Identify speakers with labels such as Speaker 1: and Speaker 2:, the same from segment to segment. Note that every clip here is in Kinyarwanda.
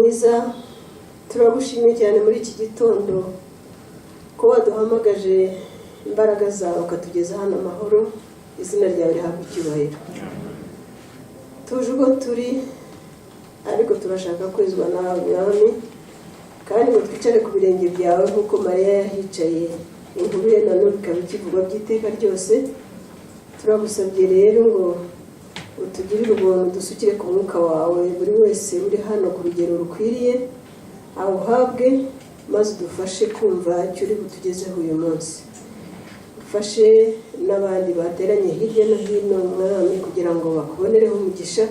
Speaker 1: Mwiza, turagushimiye cyane muri iki gitondo ko waduhamagaje imbaraga zawe ukatugeza hano amahoro. Izina ryawe rihabwa icyubahiro. Tuje ubwo turi, ariko turashaka kwezwa nawe, Mwami, kandi ngo twicare ku birenge byawe nk'uko Mariya yahicaye, inkuru ye na n'ubu ikaba ikivugwa by'iteka ryose. Turagusabye rero ngo utugirire ubuntu, dusukire ku mwuka wawe buri wese uri hano ku rugero rukwiriye awuhabwe, maze udufashe kumva icyo uri butugezeho uyu munsi. Ufashe n'abandi bateranye hirya no hino, Mwami, kugira ngo bakubonereho umugisha.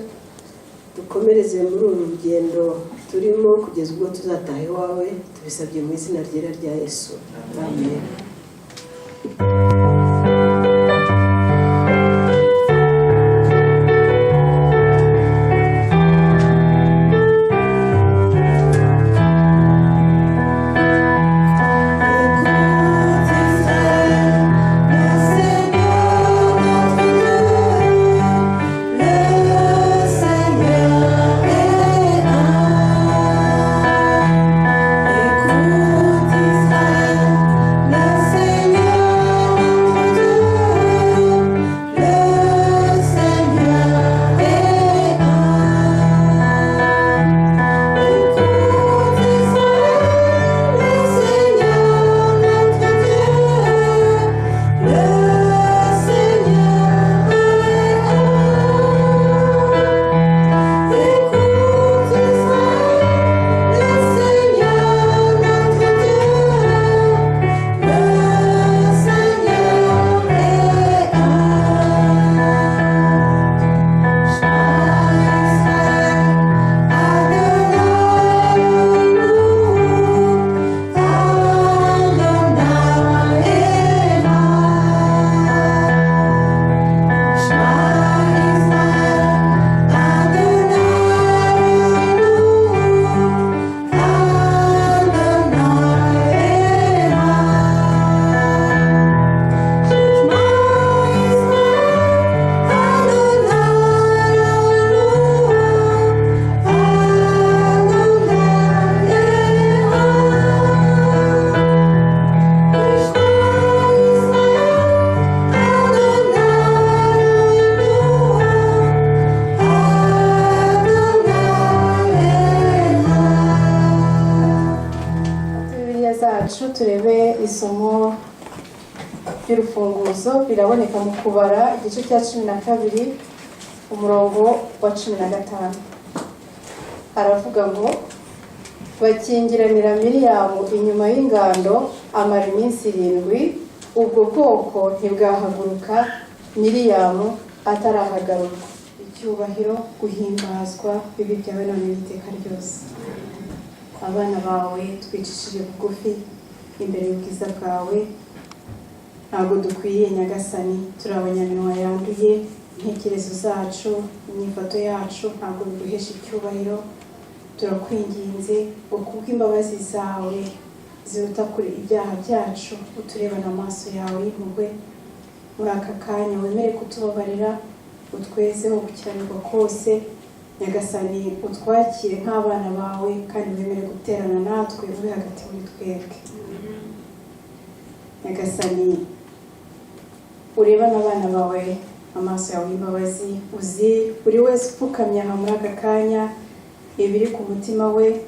Speaker 1: Dukomereze muri uru rugendo turimo kugeza ubwo tuzataha iwawe. Tubisabye mu izina ryera rya Yesu, amen.
Speaker 2: Bibiliya zacu, turebe isomo ry'urufunguzo. Riraboneka mu Kubara, igice cya 12, umurongo wa 15. Haravuga ngo: "Bakingiranira Miriyamu inyuma y'ingando amara iminsi 7. Ubwo bwoko ntibwahaguruka Miriyamu atarahagarurwa." Icyubahiro, guhimbazwa bibe ibyawe none n'iteka ryose. Abana bawe twicishije bugufi imbere y'ubwiza bwawe. Ntabwo dukwiye, Nyagasani, turi abanyaminwa yanduye. Intekerezo zacu, inyifato yacu ntabwo biguhesha icyubahiro. Turakwinginze ngo kubw'imbabazi zawe ziruta kure ibyaha byacu, uturebana amaso yawe y'impuhwe muri aka kanya, wemere kutubabarira, utwezeho gukiranirwa kose. Nyagasani, utwakire nk'abana bawe kandi wemere guterana natwe, ube hagati muri twebwe. Nyagasani, urebane abana bawe amaso yawe y'imbabazi. Uzi buri wese upfukamye aha muri aka kanya, ibiri ku mutima we.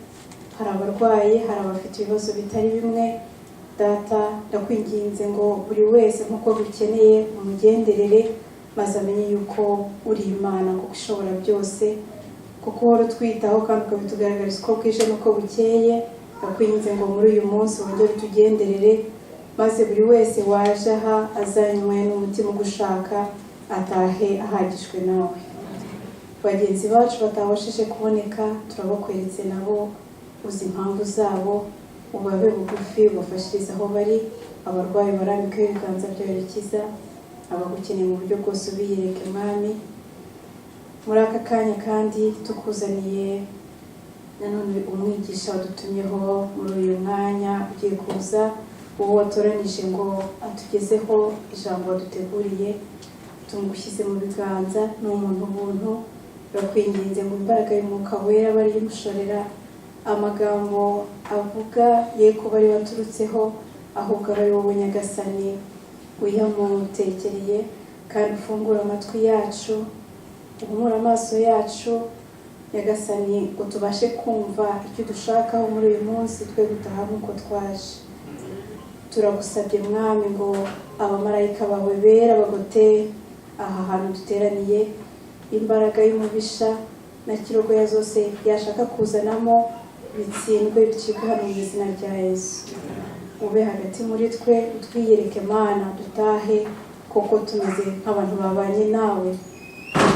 Speaker 2: Hari abarwayi, hari abafite ibibazo bitari bimwe. Data, ndakwinginze ngo buri wese nk'uko gukeneye umugenderere, maze amenye yuko uri Imana kuko ishobora byose, kuko uhora utwitaho kandi ukabitugaragariza uko bwije n'uko bukeye. Ndakwinginze ngo muri uyu munsi wongere utugenderere, maze buri wese waje aha azanywe n'umutima ugushaka, atahe ahagijwe nawe. Bagenzi bacu batabashije kuboneka turabakweretse nabo, uzi impamvu zabo. Ubabe bugufi, ubafashirize aho bari. Abarwayi barambikeho ibiganza byawe bikiza. Abagukeneye mu buryo bwose ubiyereke, Mwami. Muri aka kanya kandi tukuzaniye nanone umwigisha wadutumyeho muri uyu mwanya ugiye kuza, uwo watoranije ngo atugezeho ijambo waduteguriye. Tumugushyize mu biganza, ni umuntu ubuntu. Turakwinginze ngo imbaraga y'Umwuka Wera abe ariyo imushorera. Amagambo avuga ye kuba ari waturutseho, ahubwo aba ari wowe Nyagasani uyamutekereye. Kandi ufungure amatwi yacu, uhumure amaso yacu, Nyagasani, ngo tubashe kumva icyo dushakaho muri uyu munsi, twe gutaha nk'uko twaje. Turagusabye, Mwami, ngo abamarayika bawe bera bagote aha hantu duteraniye. Imbaraga y'umubisha na kirogoya zose yashaka kuzanamo bitsindwe, bicibwe hano mu izina rya Yesu. Ube hagati muri twe, utwiyereke Mana, dutahe koko tumeze nk'abantu babanye nawe.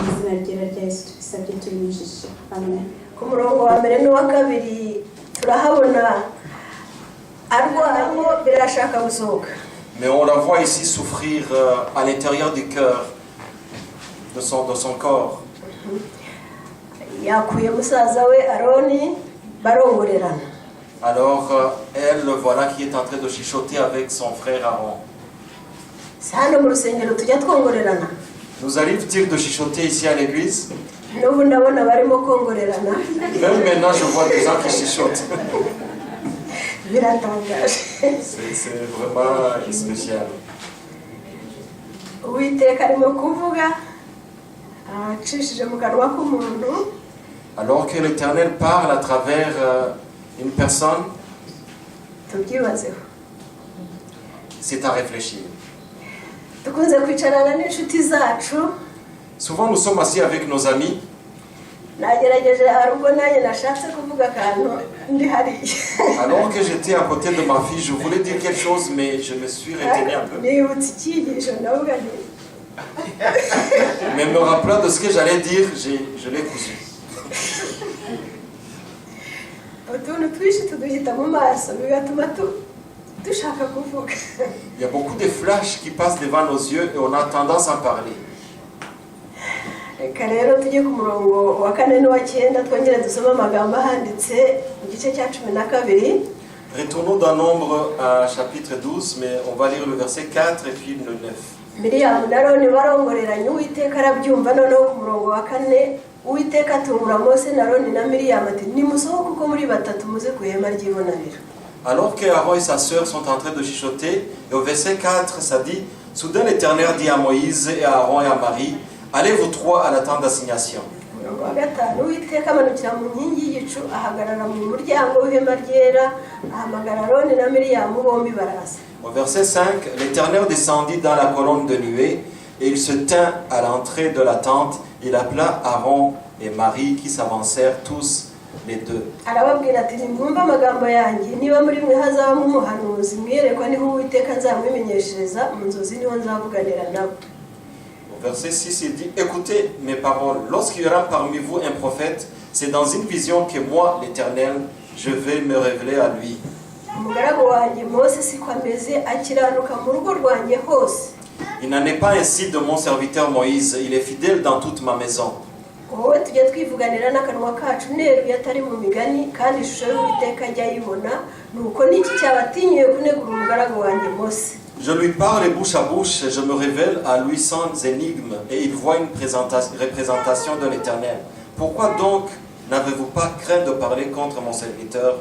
Speaker 2: Mu izina ryera rya Yesu tubisabye tubinyujije, amen.
Speaker 1: Ku murongo wa mbere n'uwa kabiri turahabona arwamo birashaka gusohoka.
Speaker 3: Mais on la voit ici souffrir à l'intérieur du cœur, de son corps.
Speaker 1: Yakuye musaza we Aroni barongorerana.
Speaker 3: Alors, elle, le voilà qui est en train de chuchoter avec son frère Aaron.
Speaker 1: Si hano mu rusengero tujya twongorerana?
Speaker 3: Nous arrive-t-il de chuchoter ici à l'église?
Speaker 1: N'ubu ndabona barimo kongorerana.
Speaker 3: Même maintenant, je vois des gens qui chuchotent.
Speaker 1: Biratangaje.
Speaker 3: C'est vraiment spécial.
Speaker 1: Uwiteka arimo kuvuga acishije mu kanwa k'umuntu.
Speaker 3: Alors que l'Éternel parle à travers une personne,
Speaker 1: Tubyibazeho.
Speaker 3: C'est à réfléchir.
Speaker 1: Dukunze kwicarana n'inshuti zacu.
Speaker 3: Souvent, nous sommes assis avec nos amis.
Speaker 1: Nagerageje, hari ubwo nanjye nashatse kuvuga akantu ndi hariya.
Speaker 3: Alors que j'étais à côté de ma fille, je voulais dire quelque chose, mais je me suis retenu un peu.
Speaker 1: Nibutse icyigisho, ndavuga nti
Speaker 3: Mais me rappelant de ce que j'allais dire, je l'ai cousu.
Speaker 1: Utuntu twinshi tuduhita mu maso, bigatuma dushaka kuvuga.
Speaker 3: Il y a beaucoup de flashs qui passent devant nos yeux et on a tendance à parler.
Speaker 1: Reka rero tujye ku murongo wa kane n'uwa cyenda, twongere dusome amagambo ahanditse mu gice cya 12.
Speaker 3: Retournons dans Nombre chapitre 12, mais on va lire le verset 4 et puis le 9.
Speaker 1: Miriyamu na Aroni barongoreranye, Uwiteka arabyumva. Noneho ku murongo wa kane, Uwiteka atungura Mose na Aroni na Miriyamu ati: "Nimusohoke uko muri batatu, muze ku ihema ry'ibonaniro."
Speaker 3: Alors que Aaron et sa sœur sont en train de chuchoter, et au verset 4, ça dit: Soudain l'Éternel dit à Moïse et à Aaron et à Marie: Allez vous trois à la tente d'assignation.
Speaker 1: Umurongo wa gatanu, Uwiteka amanukira mu nkingi y'igicu, ahagarara mu muryango w'ihema ryera, ahamagara Aroni na Miriyamu, bombi baraza.
Speaker 3: Au verset 5, l'Éternel descendit dans la colonne de nuée, et il se tint à l'entrée de la tente. Il appela Aaron et Marie qui s'avancèrent tous les deux.
Speaker 1: Arababwira ati: "Nimwumve amagambo yanjye. Niba muri mwe hazabamo umuhanuzi, mu iyerekwa niho Uwiteka nzamwimenyeshereza, mu nzozi niho nzavuganira nawe."
Speaker 3: Au verset 6, il dit: Écoutez mes paroles. Lorsqu'il y aura parmi vous un prophète, c'est dans une vision que moi, l'Éternel, je vais me révéler à lui.
Speaker 1: Umugaragu wanjye Mose siko ameze, akiranuka mu rugo rwanjye hose.
Speaker 3: Il n'en est pas ainsi de mon serviteur Moïse, il est fidèle dans toute ma maison.
Speaker 1: Wowe tujya twivuganira n'akanwa kacu neruye, atari mu migani, kandi ishusho y'Uwiteka ajya ayibona. Nuko niki cyabatinyuye kunegura umugaragu wanjye Mose?
Speaker 3: Je lui parle bouche à bouche, je me révèle à lui sans énigme, et il voit une représentation de l'Éternel. Pourquoi donc n'avez-vous pas craint de parler contre mon serviteur,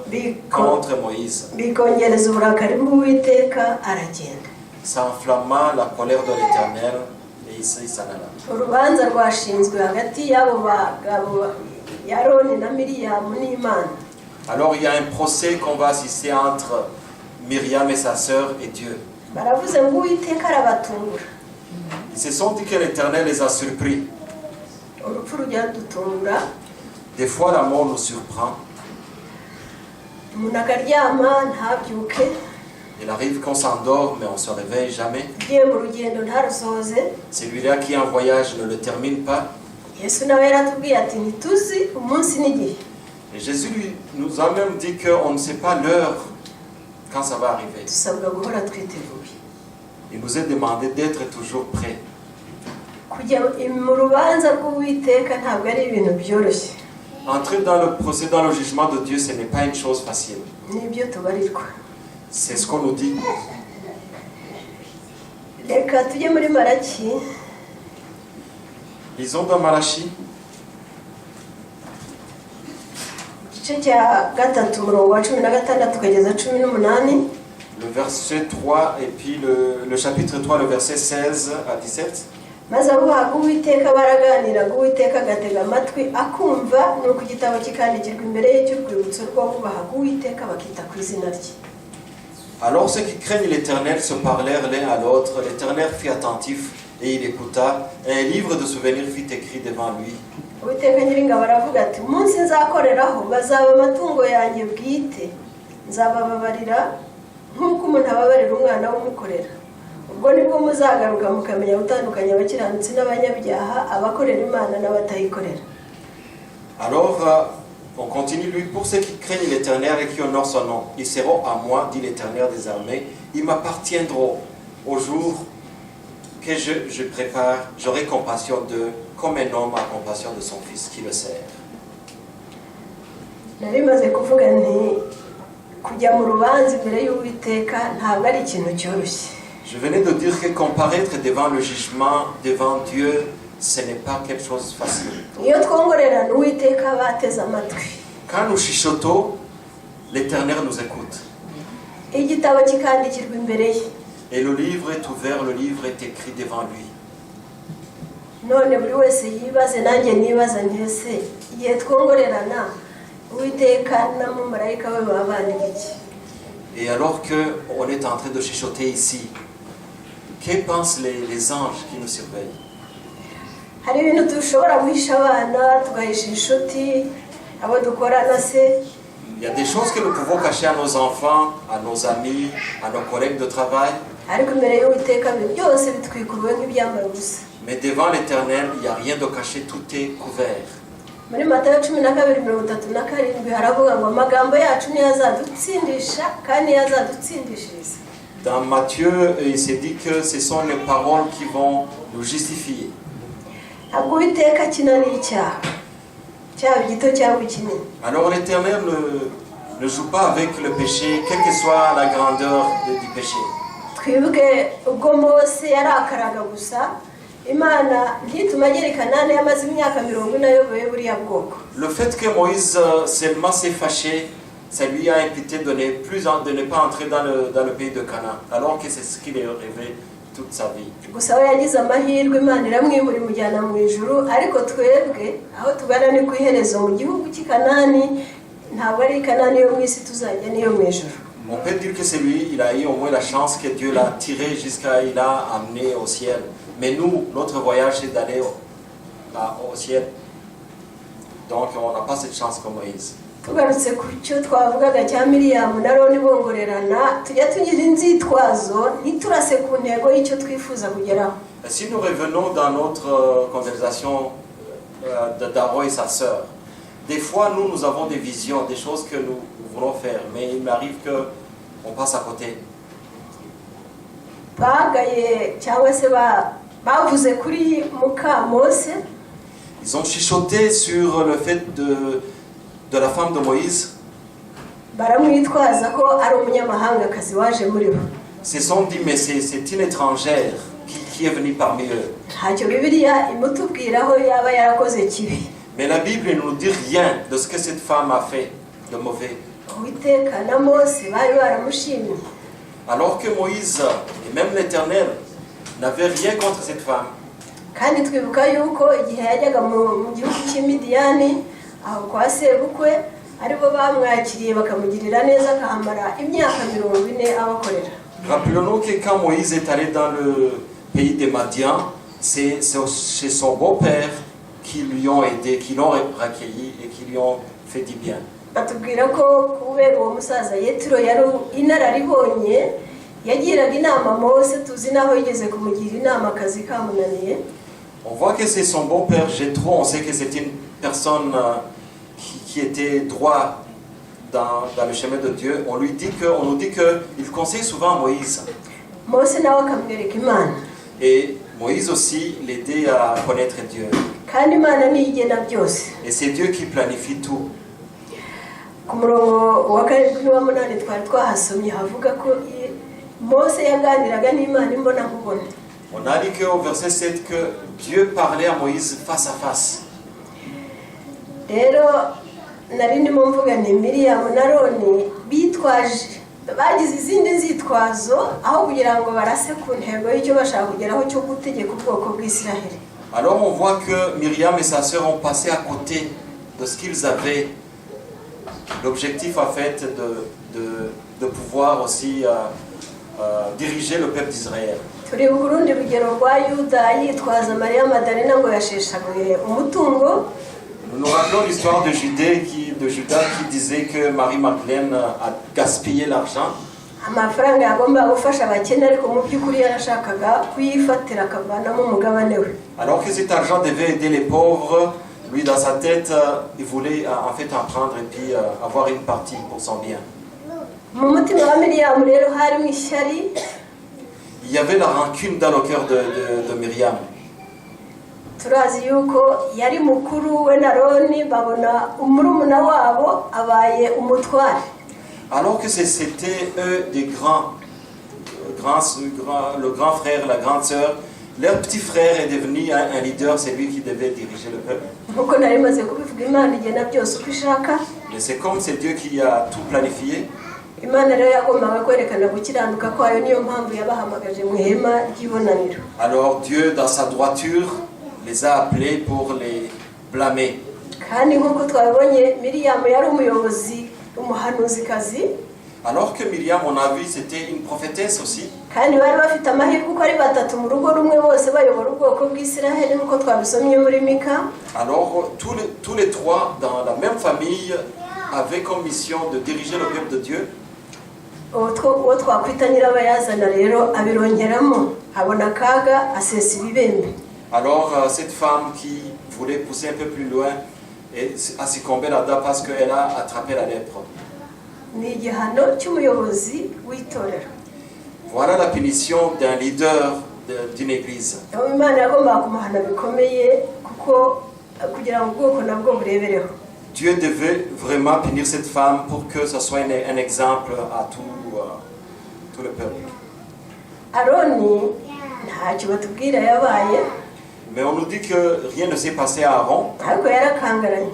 Speaker 3: contre Moïse?
Speaker 1: Bikongereza uburakari bw'Uwiteka, aragenda.
Speaker 3: Ça enflamma la colère de l'Éternel, et il s'en alla.
Speaker 1: Urubanza rwashinzwe hagati y'abo bagabo ya Aroni na Miriyamu n'Imana.
Speaker 3: Alors il y a un procès qu'on va assister entre Myriam et sa sœur et Dieu.
Speaker 1: Baravuze ngo Uwiteka arabatungura.
Speaker 3: Ils se sont dit que l'Éternel les a surpris.
Speaker 1: Urupfu rujya rudutungura.
Speaker 3: Des fois, la mort nous surprend.
Speaker 1: Umuntu akaryama ntabyuke.
Speaker 3: Il arrive qu'on s'endort, mais on ne se réveille jamais.
Speaker 1: Ugiye mu rugendo ntarusoze.
Speaker 3: Celui-là qui est en voyage ne le termine pas.
Speaker 1: Yesu nawe yaratubwiye ati: "Ntituzi umunsi n'igihe."
Speaker 3: Et Jésus lui, nous a même dit qu'on ne sait pas l'heure quand ça va arriver.
Speaker 1: Dusabwa guhora twiteguye.
Speaker 3: Il nous est demandé d'être toujours prêts.
Speaker 1: Kujya mu rubanza rw'Uwiteka ntabwo ari ibintu byoroshye.
Speaker 3: Entrer dans le procès, dans le jugement de Dieu, ce n'est pas une chose facile.
Speaker 1: Nibyo tubarirwa.
Speaker 3: C'est ce qu'on nous dit.
Speaker 1: Reka tujye muri Maraki.
Speaker 3: Lisons dans Malachie,
Speaker 1: Igice Igice cya gatatu, umurongo wa 16 ukageza 18.
Speaker 3: Le verset 3 et puis le chapitre 3, le verset 16 à 17.
Speaker 1: Maze abubahaga Uwiteka baraganiraga, Uwiteka agatega amatwi akumva, nuko igitabo kikandikirwa imbere ye cy'urwibutso rw'abubahaga Uwiteka bakita ku izina rye.
Speaker 3: Alors ceux qui craignent l'Éternel se parlèrent l'un à l'autre. L'Éternel fut attentif et il écouta. Un livre de souvenirs fut écrit devant lui.
Speaker 1: Uwiteka Nyiringabo aravuga ati: "Umunsi nzakoreraho bazaba amatungo yanjye bwite, nzabababarira nk'uko umuntu ababarira umwana w'umukorera. Ubwo nibwo muzagaruka mukamenya gutandukanya abakiranutsi n'abanyabyaha, abakorera Imana n'abatayikorera."
Speaker 3: Alors, on continue, lui, pour ceux qui craignent l'Éternel et qui honorent son nom, ils seront à moi, dit l'Éternel des armées, ils m'appartiendront au jour que je prépare, j'aurai compassion d'eux, comme un homme a compassion de son fils qui le sert.
Speaker 1: Nari maze kuvuga nti kujya mu rubanza imbere y'Uwiteka ntabwo ari ikintu cyoroshye.
Speaker 3: Je venais de dire que comparaître devant le jugement, devant Dieu, ce n'est pas quelque chose de facile.
Speaker 1: Iyo twongorerana, Uwiteka aba ateze amatwi.
Speaker 3: Quand nous chuchotons, l'Éternel nous écoute.
Speaker 1: Igitabo kikandikirwa imbere ye.
Speaker 3: Et le livre est ouvert, le livre est écrit devant lui.
Speaker 1: None buri wese yibaze, nanjye nibaza nti: ese igihe twongorerana, Uwiteka na mumarayika we baba bandika iki?
Speaker 3: Et alors qu'on est en train de chuchoter ici, que pensent les anges qui nous surveillent?
Speaker 1: Hari ibintu dushobora guhisha abana, tugahisha inshuti, abo dukorana se.
Speaker 3: Il y a des choses que nous pouvons cacher à nos enfants, à nos amis, à nos collègues de travail,
Speaker 1: Ariko imbere y'Uwiteka ibintu byose bitwikuruwe nk'ibyambaye ubusa.
Speaker 3: Mais devant l'Éternel, il n'y a rien de caché, tout est couvert.
Speaker 1: Muri Matayo 12:37 haravuga ngo amagambo yacu niyo azadutsindisha kandi niyo azadutsindishiriza.
Speaker 3: Dans Matthieu, il s'est dit que ce sont les paroles qui vont nous justifier.
Speaker 1: Ntabwo Uwiteka akina n'icyaha, cyaba igito cyangwa ikinini.
Speaker 3: Alors l'Éternel ne joue pas avec le péché, quelle que soit la grandeur du péché.
Speaker 1: Twibuke ubwo Mose yarakaraga gusa, Imana ntitume agera i Kanani, yamaze imyaka 40 ayoboye buriya bwoko.
Speaker 3: Le fait que Moïse seulement s'est fâché, ça lui a imputé de ne pas entrer dans le pays de Canaan, alors que c'est ce qu'il a rêvé toute sa vie.
Speaker 1: Gusa we yagize amahirwe, Imana iramwimura imujyana mu ijuru, ariko twebwe aho tugana ni ku iherezo mu gihugu cy'i Kanani. Ntabwo ari i Kanani yo mu isi tuzajya, niyo mu ijuru.
Speaker 3: On peut dire que c'est lui, il a eu au moins la chance que Dieu l'a tiré jusqu'à, il l'a amené au ciel. Mais nous, notre voyage, c'est d'aller au ciel. Donc on n'a pas cette chance comme Moïse.
Speaker 1: Tugarutse ku cyo twavugaga cya Miriyamu na Aroni bongorerana, tujya tugira inzitwazo ntiturase ku ntego y'icyo twifuza kugeraho.
Speaker 3: Et si nous revenons dans notre conversation d'Aaron et sa sœur, des fois nous, nous avons des visions, des choses que nous voulons faire, mais il m'arrive qu'on passe à côté.
Speaker 1: Bagaye cyangwa se bavuze kuri muka Mose.
Speaker 3: Ils ont chuchoté sur le fait de la femme de Moïse.
Speaker 1: Baramwitwaza ko ari umunyamahangakazi waje muri bo.
Speaker 3: Se sont dit, mais c'est une étrangère qui est venue parmi eux.
Speaker 1: Ntacyo Bibiliya imutubwiraho yaba yarakoze kibi.
Speaker 3: Mais la Bible ne nous dit rien de ce que cette femme a fait de mauvais.
Speaker 1: Uwiteka na Mose bari baramushimye.
Speaker 3: Alors que Moïse et même l'Éternel n'avaient rien contre cette femme.
Speaker 1: Kandi twibuka yuko igihe yajyaga mu gihugu cy'i Midiyani aho kwa sebukwe, aribo bamwakiriye bakamugirira neza, akahamara imyaka 40 abakorera.
Speaker 3: Rappelons-nous que quand Moïse est allé dans le pays des Madians, c'est chez son beau-père qui lui ont aidé, qui l'ont recueilli et qui lui ont fait du bien.
Speaker 1: Batubwira ko kubera uwo musaza Yetiro yari inararibonye, yagiraga inama Mose. Tuzi n'aho yigeze kumugira inama akazi kamunaniye.
Speaker 3: On voit que c'est son beau-père Jéthro, on sait que c'est une personne qui était droit dans le chemin de Dieu. On nous dit qu'il conseille souvent Moïse.
Speaker 1: Mose nawe akamwereka Imana.
Speaker 3: Et Moïse aussi l'aidait à connaître Dieu.
Speaker 1: Kandi Imana niyo igena byose.
Speaker 3: Et c'est Dieu qui planifie tout.
Speaker 1: Ku murongo wa karindwi n'uwa munani twari twahasomye, havuga ko Mose yaganiraga n'Imana imbona nkubone.
Speaker 3: On a dit qu'au verset 7que Dieu parlait à Moïse face à face.
Speaker 1: Rero Nari ndimo mvuga nti Miriyamu na Aroni bitwaje, bagize izindi nzitwazo aho kugira ngo barase ku ntego y'icyo bashaka kugeraho cyo gutegeka ubwoko bw'Isiraheli.
Speaker 3: Alors on voit que Myriam et sa sœur ont passé à côté de ce qu'ils avaient, l'objectif en fait de pouvoir aussi diriger le peuple d'Israël.
Speaker 1: Turibuka urundi rugero rwa Yuda yitwaza Mariya Madalena ngo yasheshaguye umutungo.
Speaker 3: Nous nous rappelons l'histoire de Judas qui disait que Marie Magdalène a gaspillé l'argent.
Speaker 1: Amafaranga yagombaga gufasha abakene, ariko mu by'ukuri yarashakaga kuyifatira akavanamo umugabane we.
Speaker 3: Alors que cet argent devait aider les pauvres, lui dans sa tête, il voulait en fait en prendre et puis avoir une partie pour son bien.
Speaker 1: Mu mutima wa Miriyamu rero harimo ishyari.
Speaker 3: Il y avait la rancune dans le cœur de Myriam.
Speaker 1: Turazi yuko yari mukuru we na Aroni, babona umurumuna wabo abaye umutware.
Speaker 3: Alors que c'était eux des grands, grands, le grand frère, la grande sœur, leur petit frère est devenu un leader, c'est lui qui devait diriger le peuple.
Speaker 1: Nkuko nari maze kubivuga, Imana igena byose uko ishaka.
Speaker 3: Mais c'est comme c'est Dieu qui a tout planifié.
Speaker 1: Imana rero yagombaga kwerekana gukiranuka kwayo, niyo mpamvu yabahamagaje mu ihema ry'ibonaniro.
Speaker 3: Alors Dieu, dans sa droiture, les a appelés pour les blâmer.
Speaker 1: Kandi nk'uko twabibonye, Miriyamu yari umuyobozi, umuhanuzikazi.
Speaker 3: Alors que Myriam, on a vu, c'était une prophétesse aussi.
Speaker 1: Kandi bari bafite amahirwe uko ari batatu mu rugo rumwe, bose bayobora ubwoko bw'Isiraheli nk'uko twabisomye muri Mika.
Speaker 3: Alors tous les trois, dans la même famille, avaient comme mission de diriger le peuple de Dieu.
Speaker 1: Uwo twakwita nyirabayazana rero abironkeramo, abona akaga, asesa ibibembe.
Speaker 3: Alors cette femme qui voulait pousser un peu plus loin et a succombé là-dedans parce qu'elle a attrapé la lèpre.
Speaker 1: Ni igihano cy'umuyobozi w'itorero.
Speaker 3: Voilà la punition d'un leader d'une église.
Speaker 1: Aho Imana yagombaga kumuhana bikomeye kuko kugira ngo ubwoko nabwo burebereho.
Speaker 3: Dieu devait vraiment punir cette femme pour que ce soit un exemple à tout le peuple.
Speaker 1: Aroni ntacyo batubwira yabaye.
Speaker 3: Mais on nous dit que rien ne s'est passé à Aaron,
Speaker 1: Ariko yarakangaranye.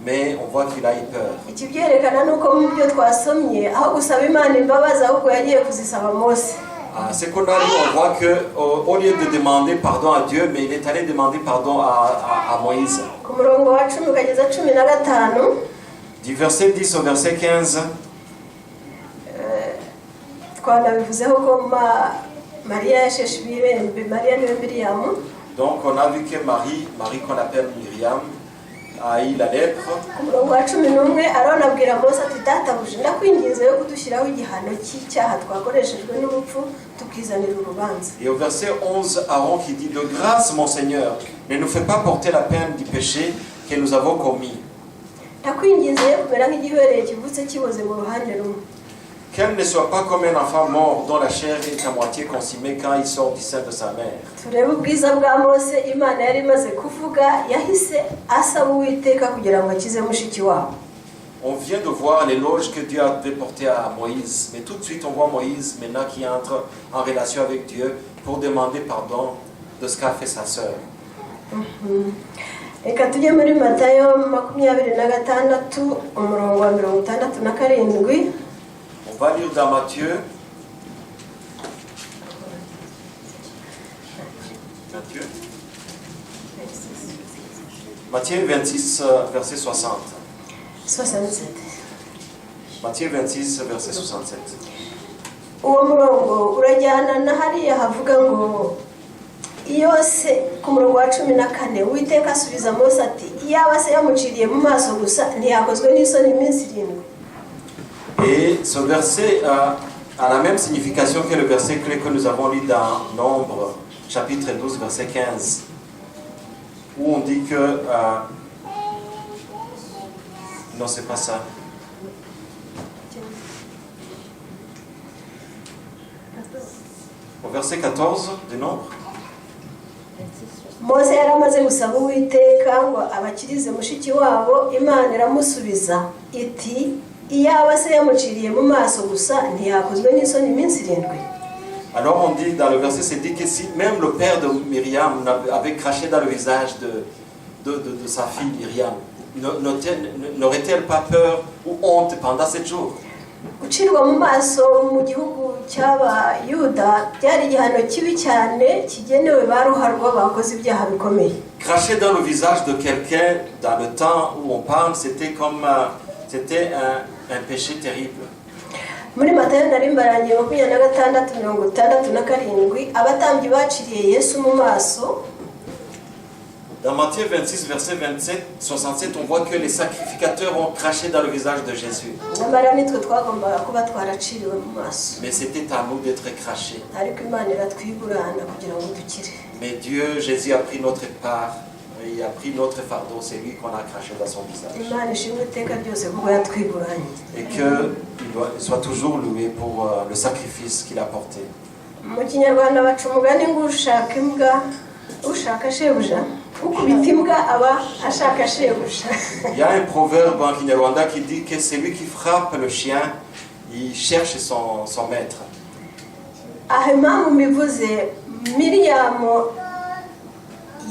Speaker 3: Mais on voit qu'il a eu peur.
Speaker 1: Ikibyerekana ni uko mu byo twasomye, aho gusaba Imana imbabazi ahubwo yagiye kuzisaba Mose.
Speaker 3: Ah, ce qu'on a lu, on voit que au lieu de demander pardon à Dieu, mais il est allé demander pardon à Moïse.
Speaker 1: Ku murongo wa 10 ukageza 15.
Speaker 3: Du verset 10 au verset 15,
Speaker 1: Twanabivuzeho ko Mariya yasheshe ibibembe, Mariya niwe Miriyamu.
Speaker 3: Donc on a vu que Marie, Marie qu'on appelle Myriam, a eu la lèpre.
Speaker 1: Ku murongo wa 11, Aroni abwira Mose ati: "Databuja, ndakwinginze yo kudushyiraho igihano cy'icyaha twakoreshejwe n'ubupfu, tukizanira urubanza."
Speaker 3: Et au verset 11, Aaron qui dit: "De grâce, mon Seigneur, ne nous fais pas porter la peine du péché que nous avons commis."
Speaker 1: "Ndakwinginze ye kumera nk'igihwereye kivutse kiboze mu ruhande rumwe."
Speaker 3: "Qu'elle ne soit pas comme un enfant mort dont la chair est à moitié consumée quand il sort du sein de sa mère."
Speaker 1: Turebe ubwiza bwa Mose. Imana yari imaze kuvuga, yahise asaba Uwiteka kugira ngo akize mushiki wabo.
Speaker 3: On vient de voir l'éloge que Dieu avait porté à Moïse. Mais tout de suite, on voit Moïse maintenant qui entre en relation avec Dieu pour demander pardon de ce qu'a fait sa sœur.
Speaker 1: Reka tujye muri Matayo 26, umurongo wa 67.
Speaker 3: On va lire dans Matthieu. Matthieu. Matthieu 26, verset 60.
Speaker 1: 67.
Speaker 3: Matthieu 26, verset 67.
Speaker 1: Uwo murongo urajyana na hariya havuga ngo iyo se ku murongo wa 14, Uwiteka asubiza Mose ati: "Iyaba se yamuciriye mu maso gusa, ntiyakozwe n'isoni iminsi 7?"
Speaker 3: Et ce verset a la même signification que le verset clé que nous avons lu dans Nombre, chapitre 12, verset 15, où on dit que... non, c'est pas ça. Au verset 14 de Nombre.
Speaker 1: Mose yari amaze gusaba Uwiteka ngo abakirize mushiki wabo, Imana iramusubiza iti: "Iyaba se yamuciriye mu maso gusa, ntiyakozwe n'isoni iminsi 7?"
Speaker 3: Alors on dit dans le verset, c'est dit que si même le père de Myriam avait craché dans le visage de sa fille Myriam, N'aurait-elle pas peur ou honte pendant 7 jours?
Speaker 1: Gucirwa mu maso mu gihugu cy'Abayuda byari igihano kibi cyane kigenewe ba ruharwa bakoze ibyaha bikomeye.
Speaker 3: Cracher dans le visage de quelqu'un dans le temps où on parle, c'était un péché terrible.
Speaker 1: Muri Matayo nari mbarangiye 26:67 abatambyi baciriye Yesu mu maso.
Speaker 3: Dans Matthieu 26, verset 27, 67, on voit que les sacrificateurs ont craché dans le visage de Jésus.
Speaker 1: Nyamara nitwe twagombaga kuba twaraciriwe mu maso.
Speaker 3: Mais c'était à nous d'être crachés.
Speaker 1: Ariko Imana iratwigurana kugira ngo dukire.
Speaker 3: Mais Dieu, Jésus a pris notre part, il a pris notre fardeau, c'est lui qu'on a craché dans son visage.
Speaker 1: Imana ishimwe iteka ryose kuko yatwiguranye.
Speaker 3: Et qu'il soit toujours loué pour le sacrifice qu'il a porté.
Speaker 1: Mu Kinyarwanda baca umugani ngo ushaka imbwa ushaka shebuja ukubita imbwa aba ashaka shebuja.
Speaker 3: Il y a un proverbe en Kinyarwanda qui dit que celui qui frappe le chien, il cherche son maître.
Speaker 1: Aha impamvu mbivuze Miriyamu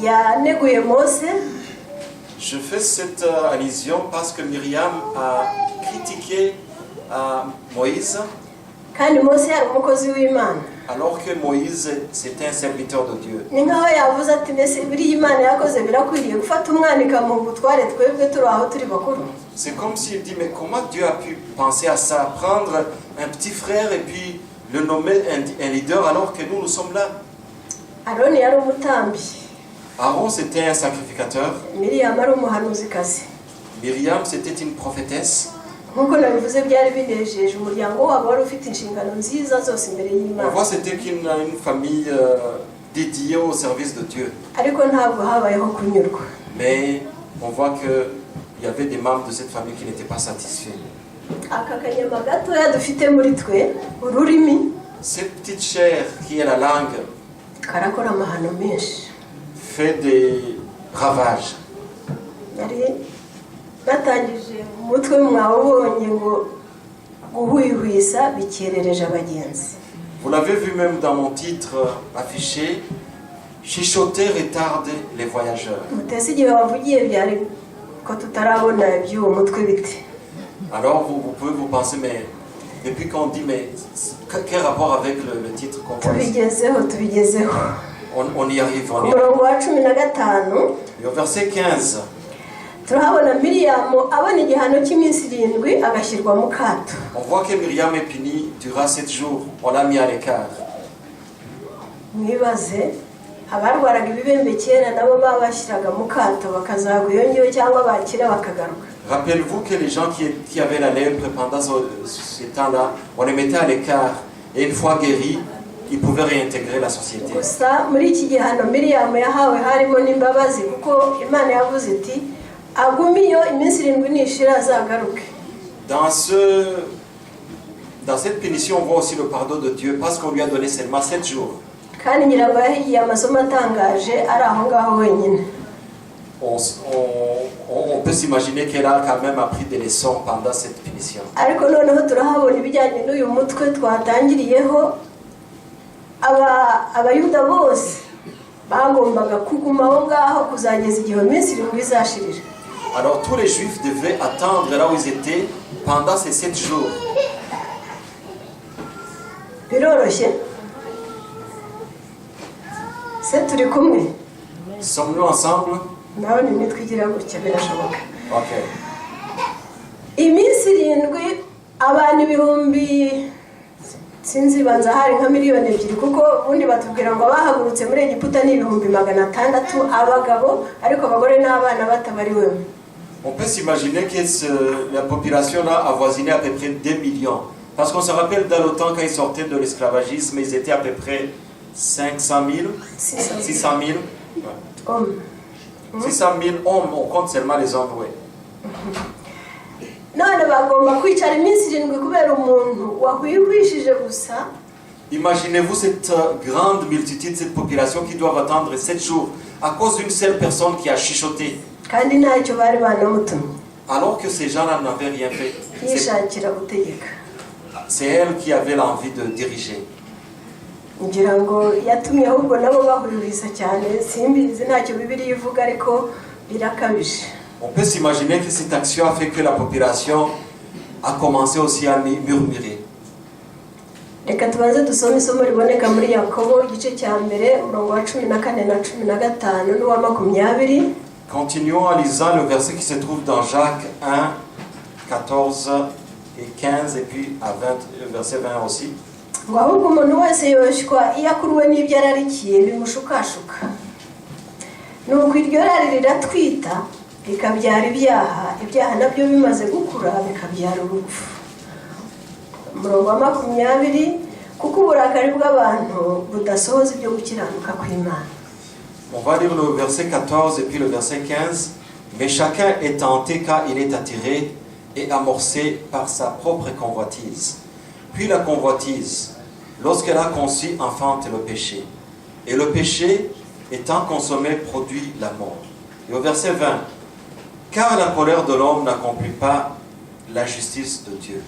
Speaker 1: yaneguye Mose.
Speaker 3: Je fais cette allusion parce que Myriam a critiqué Moïse,
Speaker 1: kandi Mose yari umukozi w'Imana.
Speaker 3: Alors que Moïse, c'était un serviteur de Dieu.
Speaker 1: Ni nkaho yavuze ati mbese biriya Imana yakoze birakwiriye gufata umwana ikamuha ubutware twebwe turi aho turi bakuru?
Speaker 3: C'est comme s'il dit, mais comment Dieu a pu penser à ça, prendre un petit frère et puis le nommer un leader alors que nous, nous sommes là?
Speaker 1: Aroni yari umutambyi.
Speaker 3: Aaron, c'était un sacrificateur.
Speaker 1: Miriyamu ari umuhanuzikazi.
Speaker 3: Myriam, c'était une prophétesse.
Speaker 1: Nk'uko nabivuze byari binejeje umuryango wabo wari ufite inshingano nziza zose imbere
Speaker 3: On
Speaker 1: y'Imana.
Speaker 3: voit, c'était qu'une une famille dédiée au service de Dieu.
Speaker 1: Ariko ntabwo habayeho kunyurwa.
Speaker 3: Mais on voit qu'il y avait des membres de cette famille qui n'étaient pas satisfaits.
Speaker 1: Aka kanyama gatoya dufite muri twe ururimi
Speaker 3: Cette petite chair qui est la langue
Speaker 1: karakora amahano menshi.
Speaker 3: Fait des ravages.
Speaker 1: Nari natangije umutwe mwawubonye ngo guhwihwisa bikerereje abagenzi.
Speaker 3: Vous l'avez vu même dans mon titre affiché, Chuchoter retarde les voyageurs.
Speaker 1: Mutese igihe wavugiye byari ko tutarabona iby'uwo mutwe bite?
Speaker 3: Alors vous, vous pouvez vous penser, mais depuis qu'on dit, mais quel rapport avec le titre qu'on voit ici?
Speaker 1: Tubigezeho tubigezeho.
Speaker 3: On y arrive,
Speaker 1: Ku
Speaker 3: on y arrive.
Speaker 1: murongo wa 15
Speaker 3: Et au verset 15,
Speaker 1: turahabona Miriyamu abona igihano cy'iminsi 7 agashyirwa mu kato.
Speaker 3: On voit que Myriam est punie durant 7 jours. On l'a mis à l'écart.
Speaker 1: Mwibaze abarwaraga ibibembe kera nabo babashyiraga mu kato bakazagwa iyo ngiyo cyangwa bakira bakagaruka.
Speaker 3: Rappelez-vous que les gens qui avaient la lèpre pendant ce temps-là, on les mettait à l'écart. Et une fois guéris, ils pouvaient réintégrer la société.
Speaker 1: Gusa muri iki gihano Miriyamu yahawe harimo n'imbabazi kuko Imana yavuze iti agume iyo iminsi 7 nishira azagaruke.
Speaker 3: Dans cette punition, on voit aussi le pardon de Dieu parce qu'on lui a donné seulement 7 jours.
Speaker 1: Kandi ngira ngo yahigiye amasomo atangaje ari aho ngaho wenyine.
Speaker 3: On peut s'imaginer qu'elle a quand même appris des leçons pendant cette punition.
Speaker 1: Ariko noneho turahabona ibijyanye n'uyu mutwe twatangiriyeho aba Abayuda bose bagombaga kuguma aho ngaho kuzageza igihe iyo minsi 7 izashirira.
Speaker 3: Alors tous les Juifs devaient attendre là où ils étaient pendant ces 7 jours.
Speaker 1: Biroroshye se turi kumwe?
Speaker 3: Sommes-nous ensemble?
Speaker 1: Nawe imitwe igira gutya birashoboka.
Speaker 3: Ok.
Speaker 1: Iminsi 7 abantu ibihumbi sinzi banza hari nka miliyoni 2 kuko ubundi batubwira ngo abahagurutse muri Egiputa ni 600,000 abagabo ariko abagore n'abana batabariwemo.
Speaker 3: On peut s'imaginer que la population là avoisinait à peu près 2 millions. Parce qu'on se rappelle dans le temps quand ils sortaient de l'esclavagisme, ils étaient à peu près 500 000,
Speaker 1: 600
Speaker 3: 600 000. Ouais.
Speaker 1: Hommes.
Speaker 3: 600 000 hommes, on compte seulement les hommes, oui.
Speaker 1: None bagomba kwicara iminsi 7 kubera umuntu wahwihwishije gusa.
Speaker 3: Imaginez-vous cette grande multitude, cette population qui doivent attendre 7 jours à cause d'une seule personne qui a chuchoté,
Speaker 1: kandi ntacyo bari banamutumye.
Speaker 3: Alors que ces gens-là n'avaient rien fait.
Speaker 1: Yishakira gutegeka.
Speaker 3: C'est elle qui avait l'envie de diriger.
Speaker 1: Ngira ngo yatumye ahubwo nabo bahwihwisa cyane simbizi ntacyo Bibiliya ivuga ariko birakabije.
Speaker 3: On peut s'imaginer que cette action a fait que la population a commencé aussi à murmurer.
Speaker 1: Reka tubanze dusome isomo riboneka muri Yakobo igice cya mbere umurongo wa 14 na 15 n'uwa 20.
Speaker 3: Continuons en lisant le verset qui se trouve dans Jacques 1, 14 et 15, et puis à 20, le verset 20 aussi.
Speaker 1: Ngo ahubwo umuntu wese yoshywa iyo akuruwe n'ibyo ararikiye bimushukashuka nuko iryo rari riratwita rikabyara ibyaha ibyaha nabyo bimaze gukura bikabyara urupfu. Umurongo wa 20 kuko uburakari bw'abantu budasohoza ibyo gukiranuka kw'Imana.
Speaker 3: On va lire le verset 14 et puis le verset 15. Mais chacun est tenté quand il est attiré et amorcé par sa propre convoitise. Puis la convoitise, lorsqu'elle a conçu, enfante le péché. Et le péché, étant consommé, produit la mort. Et au verset 20, car la colère de l'homme n'accomplit pas la justice de Dieu.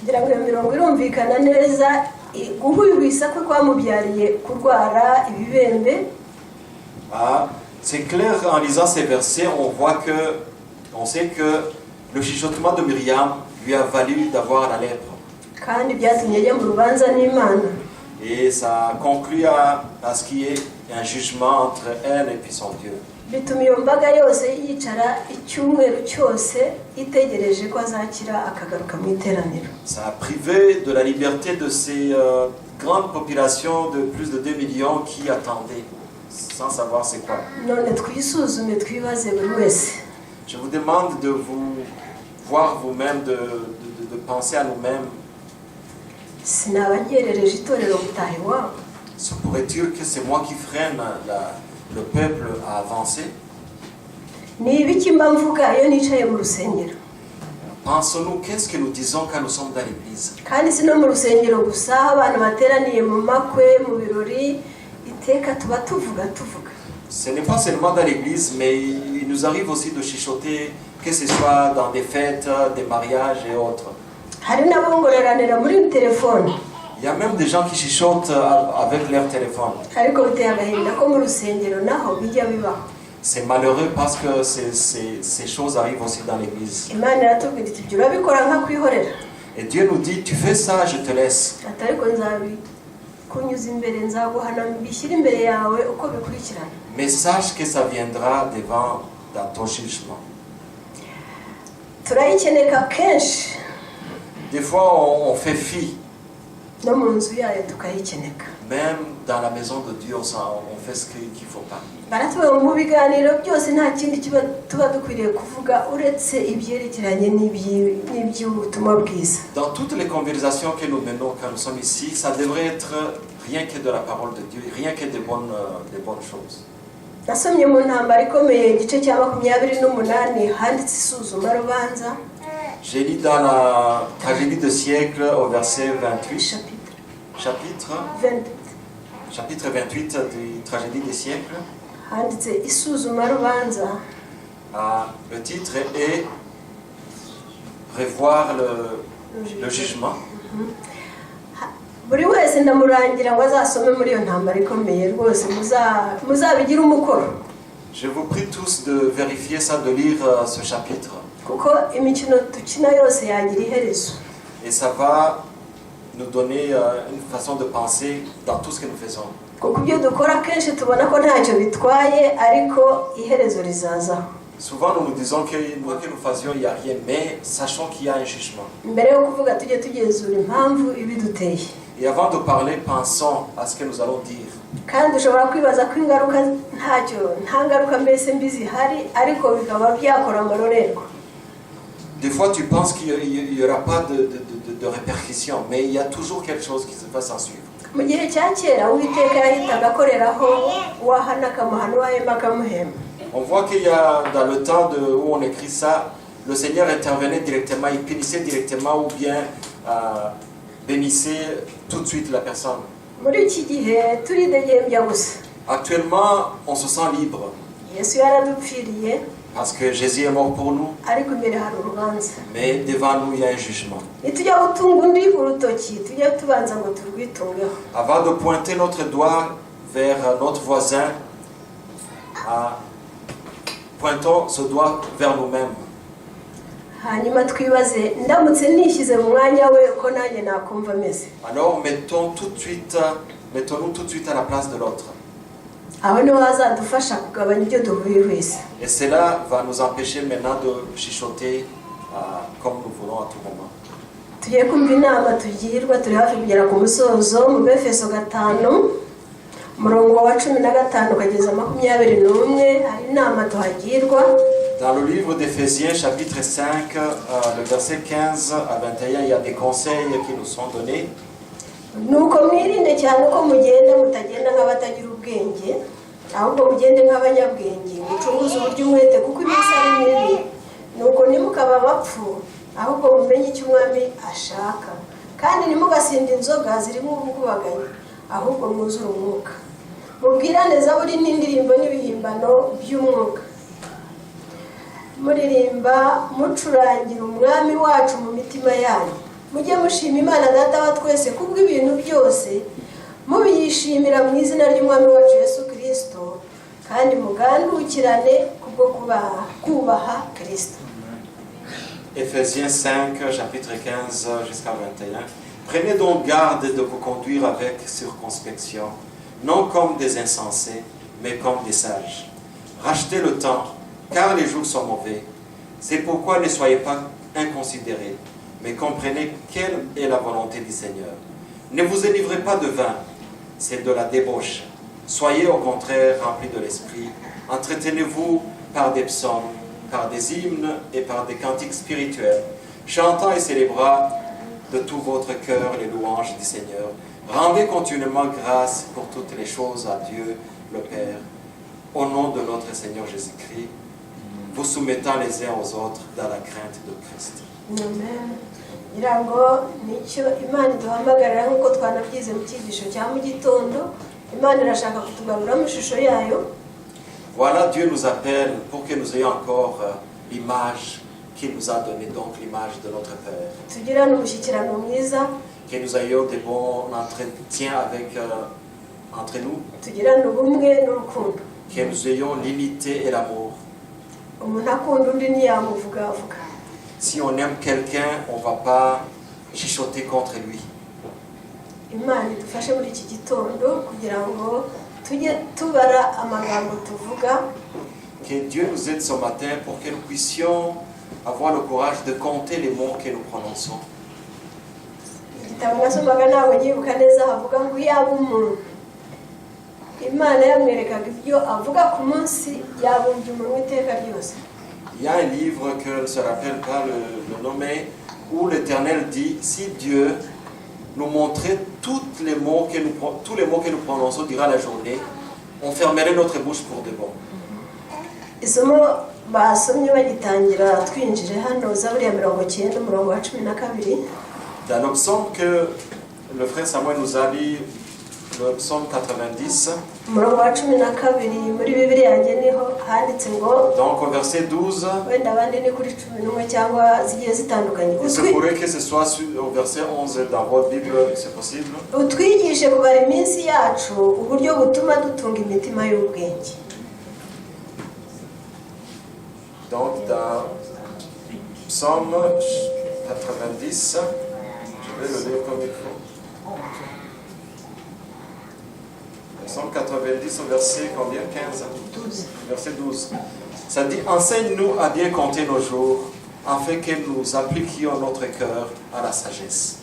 Speaker 1: Ngira ngo iyo mirongo irumvikana neza guhwihwisa kwe kwamubyariye kurwara ibibembe.
Speaker 3: Ah, c'est clair, en lisant ces versets, on sait que le chuchotement de Myriam lui a valu d'avoir la lèpre.
Speaker 1: Kandi byatumye ajya mu rubanza n'Imana.
Speaker 3: Et ça conclut à ce qui est un jugement entre elle et puis son Dieu.
Speaker 1: Bituma iyo mbaga yose yicara icyumweru cyose itegereje ko azakira akagaruka mu iteraniro.
Speaker 3: Ça a privé de la liberté de ces grandes populations de plus de 2 millions qui attendaient sans savoir c'est quoi.
Speaker 1: None twisuzume twibaze buri wese.
Speaker 3: Je vous demande de vous voir vous-même, de penser à nous-mêmes.
Speaker 1: Sinaba nkerereje itorero gutaha iwabo?
Speaker 3: Se pourrait-il que c'est moi qui freine le peuple à avancer?
Speaker 1: Ni ibiki mba mvuga iyo nicaye mu rusengero?
Speaker 3: Pensons-nous, qu'est-ce que nous disons quand nous sommes dans l'église?
Speaker 1: Kandi si no mu rusengero gusa aho abantu bateraniye mu makwe mu birori iteka tuba tuvuga tuvuga.
Speaker 3: Ce n'est pas seulement dans l'église, mais il nous arrive aussi de chuchoter, que ce soit dans des fêtes, des mariages et autres.
Speaker 1: Hari n'abongoreranira muri telefone.
Speaker 3: Il y a même des gens qui chuchotent avec leur téléphone.
Speaker 1: Ariko biteye agahinda ko mu rusengero naho bijya bibaho.
Speaker 3: C'est malheureux parce que ces choses arrivent aussi dans l'église.
Speaker 1: Imana iratubwira iti ibyo urabikora nkakwihorera.
Speaker 3: Et Dieu nous dit, tu fais ça, je te laisse.
Speaker 1: Ati ariko nzabikunyuza imbere nzaguhana mbishyire imbere yawe uko bikurikirana.
Speaker 3: Mais sache que ça viendra devant dans ton jugement.
Speaker 1: Turayikeneka kenshi.
Speaker 3: Des fois, on fait fi.
Speaker 1: No mu nzu yayo tukayikeneka.
Speaker 3: Même dans la maison de Dieu, on fait ce qu'il ne faut pas.
Speaker 1: Baratubwira ngo mu biganiro byose nta kindi kiba tuba dukwiriye kuvuga uretse ibyerekeranye n'iby'ubutumwa bwiza.
Speaker 3: Dans toutes les conversations que nous menons quand nous sommes ici, ça devrait être rien que de la parole de Dieu, rien que de bonnes choses.
Speaker 1: Nasomye mu Ntambara ikomeye igice cya 28 handitse isuzumarubanza.
Speaker 3: J'ai lu dans la Tragédie de siècle au verset 28,
Speaker 1: chapitre
Speaker 3: chapitre,
Speaker 1: 28.
Speaker 3: Chapitre 28 du Tragédie des siècles.
Speaker 1: Handitse isuzumarubanza.
Speaker 3: Ah, le titre est Revoir le jugement.
Speaker 1: Buri wese ndamurangira ngo azasome muri iyo Ntambara ikomeye rwose muzabigire umukoro.
Speaker 3: Je vous prie tous de vérifier ça, de lire ce chapitre.
Speaker 1: Kuko imikino dukina yose yagira iherezo.
Speaker 3: Et ça va nous donner une façon de penser dans tout ce que nous faisons.
Speaker 1: Kuko ibyo dukora kenshi tubona ko ntacyo bitwaye ariko iherezo rizazaho.
Speaker 3: Souvent, nous nous disons que quoi que nous fassions, il n'y a rien, mais sachons qu'il y a un jugement.
Speaker 1: Mbere yo kuvuga tujye tugenzura impamvu ibiduteye.
Speaker 3: Et avant de parler, pensons à ce que nous allons dire.
Speaker 1: Kandi ushobora kwibaza ko ingaruka ntacyo nta ngaruka mbese mbi zihari ariko bikaba byakora amarorerwa.
Speaker 3: Des fois, tu penses qu'il n'y aura pas de répercussions, mais il y a toujours quelque chose qui se va s'en suivre.
Speaker 1: Mu gihe cya kera Uwiteka yahitaga akoreraho uwahana akamuhana uwahemba akamuhemba.
Speaker 3: On voit qu'il y a, dans le temps où on écrit ça, le Seigneur intervenait directement, il punissait directement ou bien bénissait tout de suite la personne.
Speaker 1: Muri iki gihe turidegembya gusa.
Speaker 3: Actuellement, on se sent libre
Speaker 1: Yesu yaradupfiriye.
Speaker 3: Parce que Jésus est mort pour nous,
Speaker 1: Ariko imbere hari urubanza.
Speaker 3: Mais devant nous, il y a un jugement.
Speaker 1: Nitujya gutunga undi urutoki tujye tubanza ngo turwitungeho.
Speaker 3: Avant de pointer notre doigt vers notre voisin, ah, Pointons ce doigt vers nous-mêmes.
Speaker 1: Hanyuma twibaze ndamutse nishyize mu mwanya we ko nanjye nakumva ameze.
Speaker 3: Alors mettons-nous tout de suite à la place de l'autre.
Speaker 1: Aho niho hazadufasha kugabanya ibyo duhwihwisa.
Speaker 3: Et cela va nous empêcher maintenant de chuchoter comme nous voulons à tout moment.
Speaker 1: Tugiye kumva inama tugirwa turi hafi kugera ku musozo mu Befeso gatanu umurongo wa 15 ukageza 21 hari inama tuhagirwa.
Speaker 3: Dans le livre d'Éphésiens, chapitre 5, le verset 15 à 21, il y a des conseils qui nous sont donnés.
Speaker 1: Nuko mwirinde cyane uko mugenda mutagenda nk'abatagira ubwenge ahubwo mugende nk'abanyabwenge mucunguze uburyo umwete kuko iminsi ari mibi nuko ntimukabe abapfu ahubwo mumenye icyo umwami ashaka kandi ntimugasinde inzoga zirimo ubukubaganyi ahubwo mwuzure umwuka mubwirane zaburi n'indirimbo n'ibihimbano by'umwuka muririmba mucurangira umwami wacu mu mitima yanyu mujye mushima imana data wa twese kubw'ibintu byose mubiyishimira mu izina ry'umwami wacu Yesu Kirisito kandi mugandukirane kubwo kubaha kubaha Kirisito.
Speaker 3: Éphésiens 5, chapitre 15 jusqu'à 21. Prenez donc garde de vous conduire avec circonspection, non comme des insensés, mais comme des sages. Rachetez le temps, car les jours sont mauvais. C'est pourquoi ne soyez pas inconsidérés, mais comprenez quelle est la volonté du Seigneur. Ne vous enivrez pas de vin, c'est de la débauche. Soyez au contraire remplis de l'Esprit. Entretenez-vous par des psaumes, par des hymnes et par des cantiques spirituels, chantant et célébrant de tout votre cœur les louanges du Seigneur. Rendez continuellement grâce pour toutes les choses à Dieu le Père, au nom de notre Seigneur Jésus-Christ, vous soumettant les uns aux autres dans la crainte de Christ.
Speaker 1: Amen. Ngira ngo nicyo imana iduhamagarira nk'uko twanabyize mu cyigisho cya mu gitondo imana irashaka kutugaruramo ishusho yayo.
Speaker 3: Voilà, Dieu nous appelle pour que nous ayons encore l'image qu'il nous a donnée, donc l'image de notre Père.
Speaker 1: Tugirane umushyikirano mwiza.
Speaker 3: Que nous ayons des bons entretiens entre nous,
Speaker 1: tugirane ubumwe n'urukundo.
Speaker 3: Que nous ayons l'unité et l'amour.
Speaker 1: Umuntu akunda undi ntiyamuvugavuga.
Speaker 3: Si on aime quelqu'un, on ne va pas chuchoter contre lui.
Speaker 1: Imana idufashe muri iki gitondo kugira ngo tujye tubara amagambo tuvuga.
Speaker 3: Que Dieu nous aide ce matin pour que nous puissions avoir le courage de compter les mots que nous prononçons.
Speaker 1: Igitabo nasomaga ntabwo nyibuka neza havuga ngo iyaba umuntu imana yamwerekaga ibyo avuga ku munsi yabumbye umunwa iteka ryose.
Speaker 3: Il y a un livre que je ne se rappelle pas le nommer, où l'Éternel dit, si Dieu nous montrait tous les mots que nous prononçons durant la journée, on fermerait notre bouche pour de bon.
Speaker 1: Isomo basomye bagitangira twinjire hano zaburi ya 90 umurongo wa 12.
Speaker 3: Dans le psaume que le frère Samuel nous a lu, le psaume 90,
Speaker 1: umurongo wa 12 muri bibiliya yanjye niho handitse ngo
Speaker 3: donc au verset 12,
Speaker 1: wenda abandi ni kuri 11 cyangwa zigiye zitandukanye.
Speaker 3: Il se pourrait que ce soit au verset 11 dans votre Bible, c'est possible.
Speaker 1: Utwigishe kubara iminsi yacu uburyo butuma dutunga imitima y'ubwenge.
Speaker 3: Donc dans Psaume 90, je vais le lire comme il faut. Psaume 90 au verset combien? 15?
Speaker 1: 12.
Speaker 3: Verset 12. Ça dit, enseigne-nous à bien compter nos jours, afin que nous appliquions notre cœur à la sagesse.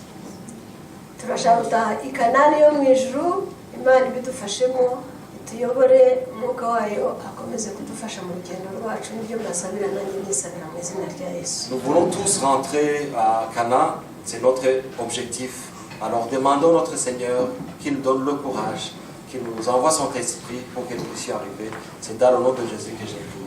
Speaker 1: Turashaka gutaha i Kanani yo mu ijuru imana ibidufashemo ituyobore umwuka wayo akomeze kudufasha mu rugendo rwacu nibyo mbasabira nanjye nisabira mu izina rya Yesu.
Speaker 3: Nous voulons tous rentrer à Canaan, c'est notre objectif. Alors demandons notre Seigneur qu'il nous donne le courage, qu'il nous envoie son esprit pour que nous puissions arriver. C'est dans le nom de Jésus que j'ai prié.